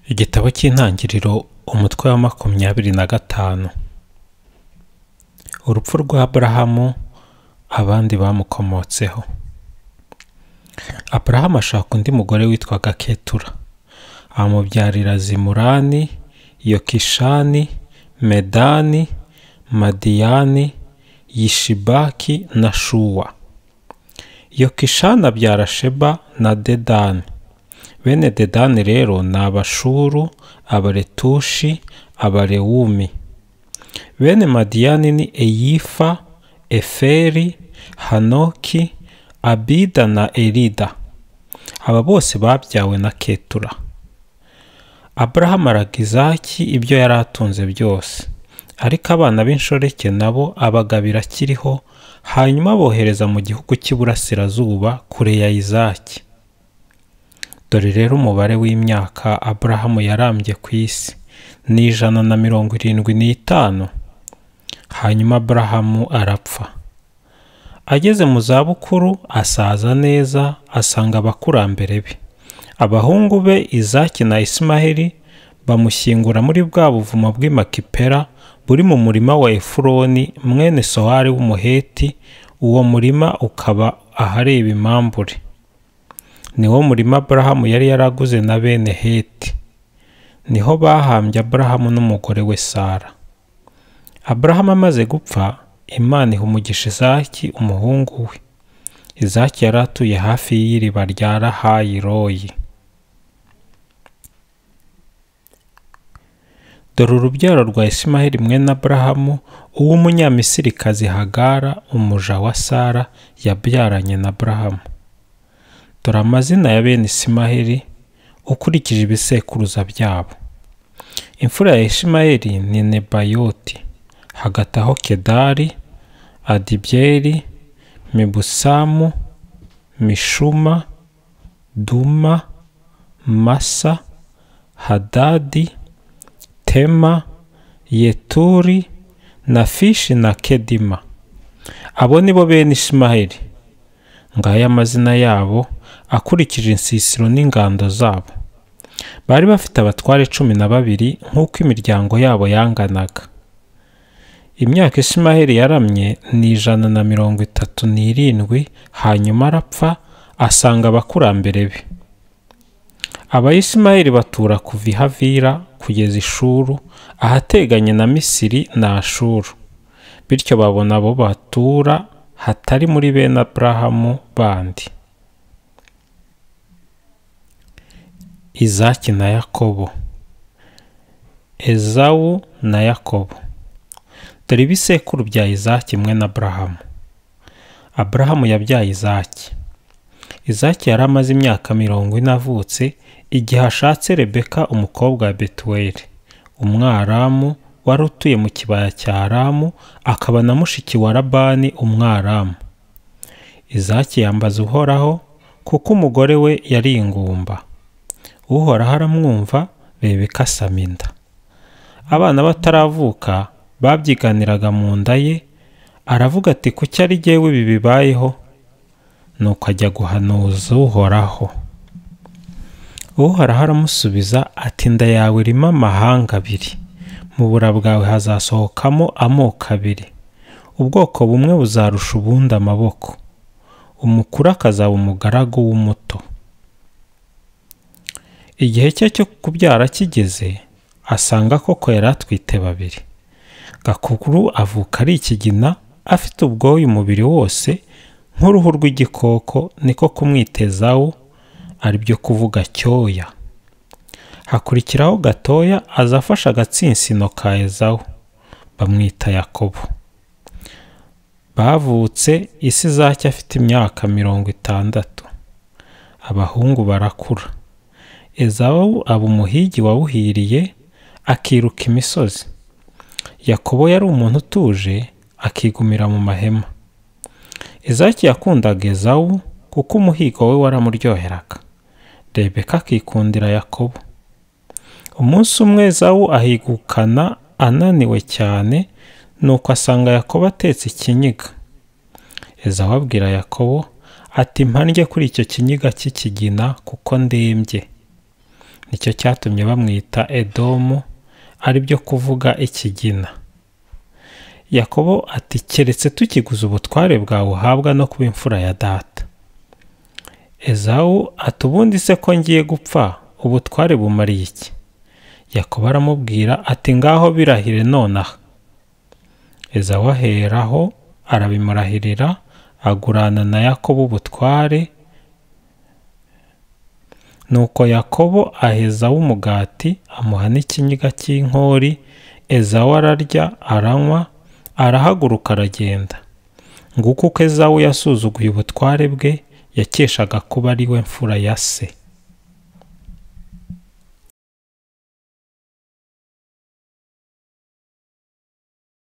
Igitabo cy'Intangiriro umutwe wa 25. Urupfu rwa Aburahamu, abandi bamukomotseho. Aburahamu ashaka undi mugore witwaga Ketura, amubyarira Zimurani, Yokishani, Medani, Madiyani, Yishibaki na Shuwa. Yokishani abyara Sheba na Dedani. Bene Dedani rero ni Abashuru, Abaretushi, Abarewumi. Bene Madiyani ni Eyifa, Eferi, Hanoki, Abida na Elida. Aba bose babyawe na Ketura. Aburahamu araga Izaki ibyo yari atunze byose, ariko abana b'inshoreke nabo abagabira akiriho, hanyuma abohereza mu gihugu cy'iburasirazuba kure ya Izaki. Dore rero umubare w'imyaka Aburahamu yarambye ku isi ni 175. Hanyuma Aburahamu arapfa. Ageze mu zabukuru asaza neza, asanga abakurambere be. Abahungu be Izaki na Ismaheli bamushyingura muri bwa buvumo bw'i Makipela buri mu murima wa Efuroni mwene Sohari w'Umuheti, uwo murima ukaba ahareba imambure. Niwo murima Aburahamu yari yaraguze na bene Heti. Niho bahambye Aburahamu n'umugore we Sara. Aburahamu amaze gupfa, Imana iha umugisha Izaki umuhungu we. Izaki yari atuye hafi y'iriba rya Rahayi-Royi. Dore urubyaro rwa Ismaheli mwene Aburahamu, uw'Umunyamisirikazi Hagara umuja wa Sara yabyaranye na Aburahamu. Dore amazina ya bene Ismaheli ukurikije ibisekuruza byabo. Imfura ya Ismaheli ni Nebayoti, hagati aho Kedari, Adibyeri, Mibusamu, Mishuma, Duma, Masa, Hadadi, Tema, Yeturi, Nafishi na Kedima. Abo nibo bene Ismaheli. Ngaya amazina yabo akurikije insisiro n'ingando zabo. Bari bafite abatware 12 nk'uko imiryango yabo yanganaga. Imyaka Ismaheli yaramye ni 137, hanyuma arapfa asanga abakurambere be. Abayismaheli batura kuva i Havila kugeza Ishuru, ahateganye na Misiri na Ashuru. Bityo babona abo batura hatari muri bene Aburahamu bandi. Izaki na Yakobo. Ezawu na Yakobo. Dore ibisekuru bya Izaki mwene Aburahamu. Aburahamu yabyaye Izaki. Izaki yari amaze imyaka 40 avutse igihe ashatse Rebeka umukobwa wa Betuweli, Umwaramu wari utuye mu kibaya cya Aramu, akaba na mushiki wa Labani Umwaramu. Izaki yambaza Uhoraho kuko umugore we yari ingumba. Uhoraho aramwumva, Rebeka asama inda. Abana bataravuka babyiganiraga mu nda ye, aravuga ati kuki ari jyewe ibi bibayeho? Nuko ajya guhanuza Uhoraho. Uhoraho aramusubiza ati inda yawe irimo amahanga abiri, mu bura bwawe hazasohokamo amoko abiri. Ubwoko bumwe buzarusha ubundi amaboko, umukuru akazaba umugaragu w'umuto. Igihe cye cyo kubyara kigeze, asanga koko yari atwite babiri. Gakuru avuka ari ikigina, afite ubwoya umubiri wose nk'uruhu rw'igikoko, niko kumwita Ezawu, aribyo kuvuga cyoya. Hakurikiraho gatoya aza afashe agatsinsino ka Ezawu, bamwita Yakobo. Bavutse isi Izaki afite imyaka 60. Abahungu barakura. Ezawu aba umuhigi wawuhiriye, akiruka imisozi. Yakobo yari umuntu utuje, akigumira mu mahema. Izaki yakundaga Ezawu kuko umuhigo we waramuryoheraga. Rebeka akikundira Yakobo. Umunsi umwe Ezawu ahigukana ananiwe cyane, nuko asanga Yakobo atetse ikinyiga. Ezawu abwira Yakobo ati mpa ndye kuri icyo kinyiga cy'ikigina kuko ndembye. Nicyo cyatumye bamwita Edomu, ari byo kuvuga ikigina. Yakobo ati keretse tukiguze ubutware bwawe uhabwa no kuba imfura ya data. Ezawu ati ubundi se ko ngiye gupfa, ubutware bumariye iki? Yakobo aramubwira ati ngaho birahire nonaha. Ezawu aheraho arabimurahirira, agurana na Yakobo ubutware. Nuko Yakobo aha Ezawu umugati, amuha n'ikinyiga cy'inkori. Ezawu ararya, aranywa, arahaguruka aragenda. Nguko uko Ezawu yasuzuguye ubutware bwe yakeshaga kuba ari we mfura ya se.